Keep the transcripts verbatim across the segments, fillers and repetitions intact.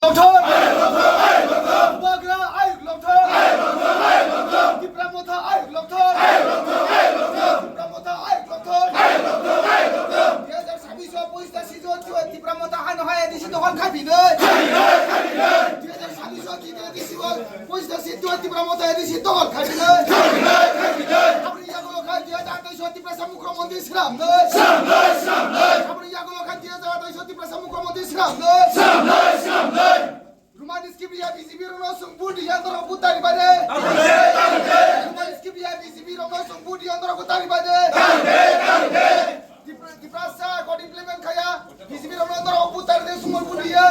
Lothor! Bubagra ayuk lothor! Tipra Motha ayuk lothor! Tipra Motha ayuk lothor! Dui hajar sabbish o poichita seat o Tipra Motha hano hai A D C dokhol khai phinwi. Dui hajar sabbish o Tipra A D C o poichita seat o Tipra Motha A D C dokhol khai phinwi. Aboni yagulo khai dui hajar atais o Tiprasa Mukhyamantri swnamnwi. Aboni yagulo khai dui hajar atais o Tiprasa Mukhyamantri swnamnwi. Roman Script ya B J P rokno chwng vote ya norok vote tari bai de. Roman Script ya B J P rokno chwng vote ya norok vote tari bai de. Tipra, Tiprasa code implement khaya B J P rokno norok vote tari de chwng vote ya.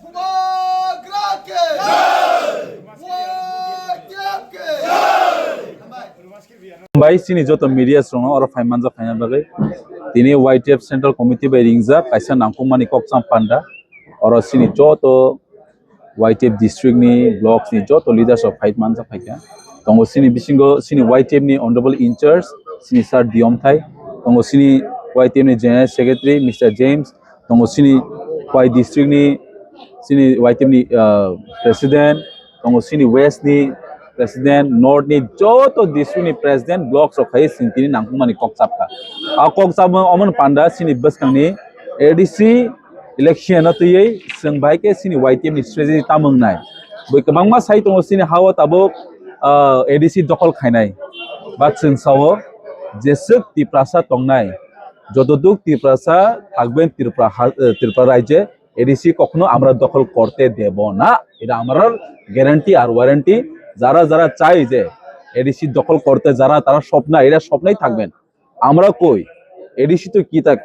Bubagra ke. Y T F ke. Bai chini joto media rokno oro phai manjak phaina bagwi tini Y T F Central Committee bai ringjak kaisa nangkukmani kokcham panda. Oro chini joto Y T F district ni, blocks ni joto leaders rok phai manjak phaikha. Tongo chini bisingo chini Y T F ni honorable in charge chini sir Diyom Thai, tongo chini Y T F ni general secretary Mister James, tongo chini Y district ni chini Y T F ni, ah, president, tongo chini west ni president, north ni joto district ni president, blocks rok khai chwng tini nangkukmani kok chapkha. A kok chapma omon panda chini bwskang ni A D C election no twiwi chwng bai khe chini Y T F ni strategy tamung nai. Bui kwbangma sai tongo chini ha-o tabuk, ah, A D C dokhol khainai. Ba chwng sao jeswk Tiprasa tongnai, jotoduk Tiprasa thakben Tripura ha-, eh, Tripura rajye A D C কখনো আমরা দখল করতে দেব না, এটা আমরার গ্যারান্টি আর ওয়ারেন্টি। যারা যারা চাই যে এডিসি দখল করতে, যারা তারা স্বপ্ন, এটা স্বপ্নই থাকবেন। আমরা কই? এডিসি তো কি থাক,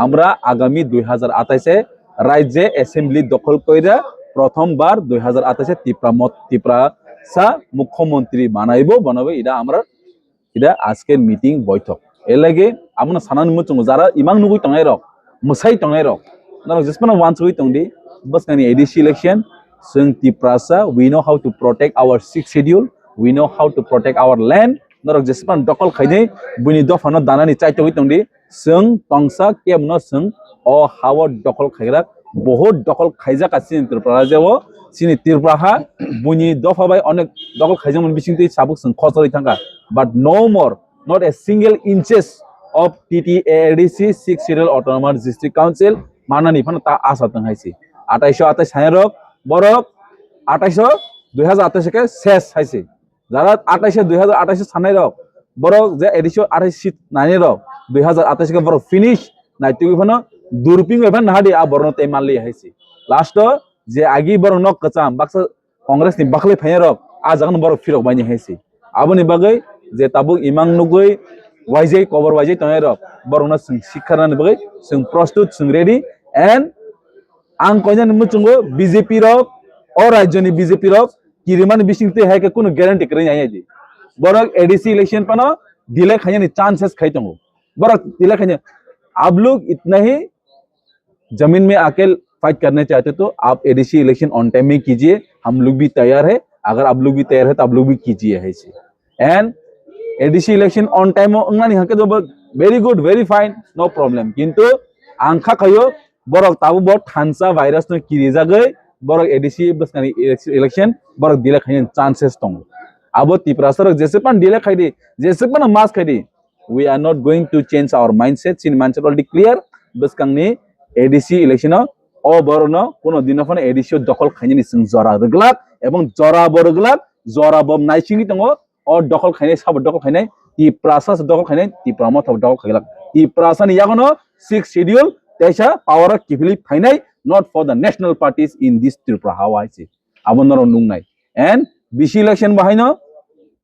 আমরা আগামী দুই হাজার আঠাশে রাজ্যে অ্যাসেম্বলি দখল কইরা প্রথমবার দুই হাজার আঠাশে তিপ্রা মত, তিপ্রাসা মুখ্যমন্ত্রী বানাইবো, বানাবো, এটা আমরা, এটা আজকের মিটিং বৈঠক। এর লাগে আমরা সানানি মুচুং যারা ইমাং নুগুই tongnai rok, mwsai tongnai rok, norok jesmano wansugui tongdi, bwskangni A D C election, chwng Tiprasa, we know how to protect our sixth schedule, we know how to protect our land, norok jesmano dokol khainai, buini dophano danani chaitogwi tongdi, chwng tongsa kebno chwng o ha-o dokol khaigra, bohut dokol khaijak chini Tripura rajyo, chini Tripura ha, buini dopha bai onek dokol khaijakmani bisingtwi sabuk chwng khochorwi thangkha, but no more, not a single inches of T T A A D C, Sixth Schedule Autonomous District Council, manani phano ta asa tong hai se. Atais o atais hai rok, borok atais o dui hajar atais khe ses hai se. Jara atais o dui hajar atais sanai rok, borok je A D C o atais seat nai rok, dui hajar atais khe borok finish, nai twi phano durping bai phano nahadi a borno tei manli hai se. Last o je agi borok nok kwcham baksa Congress ni bakhli phainai rok, a jaga no borok phirok baini hai se. Aboni bagwi je tabuk imang nugwi waijai kobor waijai tongnai rok, borok no chwng sikharnani bagwi chwng prostut, chwng ready, and ang koinani muchungo B J P rok, o rajyo ni B J P rok kirimani bising twi hai khe kunu guarantee kwrwi nai di. Borok A D C election phano delay khainani chances khai tongo. Borok delay khaina, आप लोग इतना ही जमीन में आके फाइट करना चाहते तो आप A D C election on time में कीजिए, हम लोग भी तैयार है, अगर आप लोग भी तैयार है तो आप लोग भी कीजिए, hai se. And A D C election on time o wngnani hake to very good, very fine, no problem. Kintu ang kha khayo borok tabuk bo thansa virus no kirijagwi borok A D C bwskangni election borok delay khaina chances tongo. Abo Tiprasa rok jeswk phano delay khai di, jeswk phano mas khai di, we are not going to change our mindset. Chini mindset already clear. Bwskangni A D C election o, o borok no kuno dino phano A D C o dokol khainani chwng jora rwglak, ebong jora bo rwglak, jora bo naisingwi tongo. O dokol khainai, sabo dokol khainai, Tiprasa se dokol khainai, Tipra Motha bo dokol khaiglak. Tiprasa ni yagono sixth schedule teisa power o kiphilwi phainai, not for the national parties in this Tripura hawa hai se. Abo norok nuknai. And B C election bo haino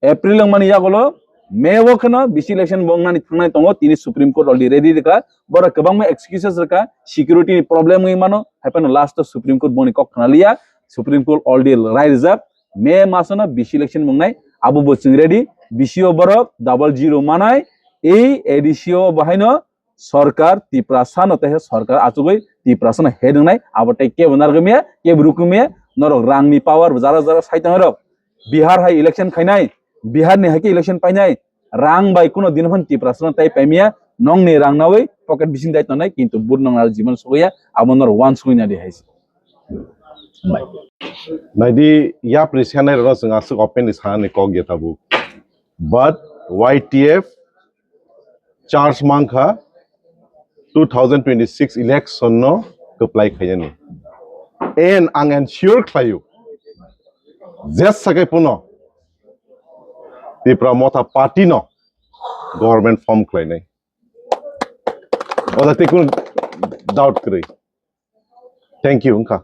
April wngmani yagulo May o kheno B C election bo wngnani thangnai tongo, tini Supreme Court already ready rwkha, borok kwbangma excuses rwkha, security ni problem wngwi mano, hai phano last o Supreme Court boni kok khna liya, Supreme Court already rai rijak, May masono B C election bo wngnai, abo bo chwng ready, B C o borok double zero manai, ei A D C o bo haino sorkar Tiprasa no tei sorkar achugwi Tiprasa no head wngnai, abo tei kebo narwkmiya, kebo rukmiya, norok rangni power bo jara jara sai tongnai rok. Bihar hai election khainai, Bihar ni hai khe election painai, rang bai kuno dino phano Tiprasa no tai paimiya, nongni rang nawi pocket bising dai tongnai, kintu but nong aro jiban sokya, abo norok wansukwi nadi hai se. Naidi, yapri sanai rok chwng aswk openly sanani kok ya tabuk. But Y T F charge mankha two thousand twenty-six election no kwplai khaiyani. And ang ensure khlaio, jes sakai puno Tipra Motha Party no government form khlainai. Oda tei kun doubt kwrwi. Thank you, wngkha.